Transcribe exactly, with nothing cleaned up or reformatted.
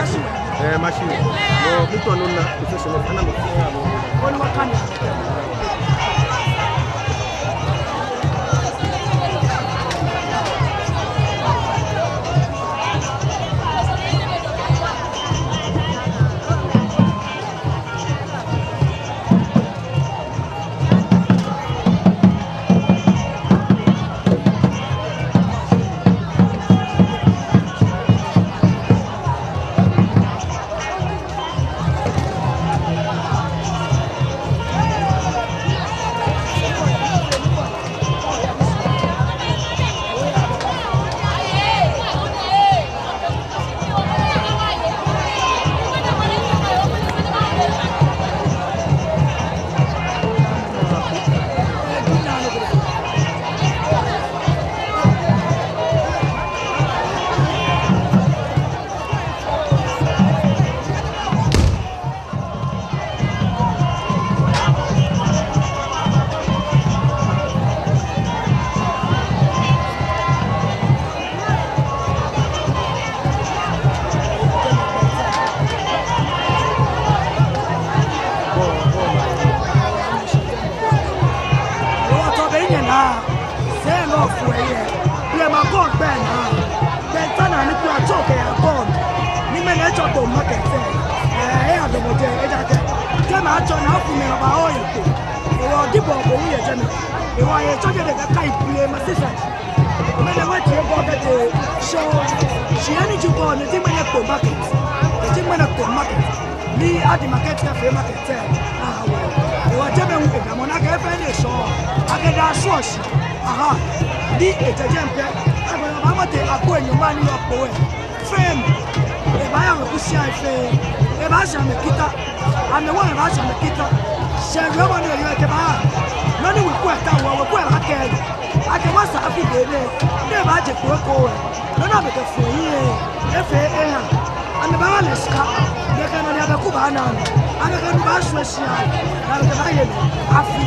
Machine. Machine. Wɔtɔ be nyɛ naa, sɛɛ nɔ fue yɛ, blema kɔ gbɛ naa, bɛ ta na ni kura tsɔ kɛ ya bɔ, ni mɛ nɛ tsɔ to market sɛ, ɛɛ, eya dɔmɔ jɛ, eja jɛ, kɛ ma tsɔ na fu mɛ ba o yi ko, ewɔ di bɔ ko wu yɛ jɛ mɛ, ewɔ yɛ tsɔ jɛ de ka kai blema sisa. Mɛnɛ wɛ tie bɔ kɛ te show. Shi ani ji bɔ ni ti mɛnɛ kpo market. Ti mɛnɛ kpo market. Ni adi market kɛ fee market tɛ. Aha wɔ. Ewɔ jɛ mɛ wu eda mɔ na kɛ fee ne show. Akɛ da show shi. Aha. Ni ejɛ jɛ mpɛ. Agbɛnɛ ba mɔ te akɔ enyɔ ma ni yɔ kpo wɛ. Fɛɛ mli, ebaaya amɛkusum ayi fɛɛ, ebaashɛ amɛ kita, amɛwɔ ebaashɛ amɛ kita, shɛɛ wiemɔ ni eyɔɔ ekɛbaa, nɔ ni weku lɛ taoɔ, weku lɛ baakɛɛ lɛ, akɛ wɔ sa afi be nɛɛ, ni ebaaje kpo eko lɛ, nɔ ni amɛkɛfee yi lɛ, efee eha, amɛbaaya lɛ shika, ni ekɛ nɔ ni amɛku baana nɔ, amɛkɛ nu baashwie shia, ni amɛkɛbaaye lɛ afi.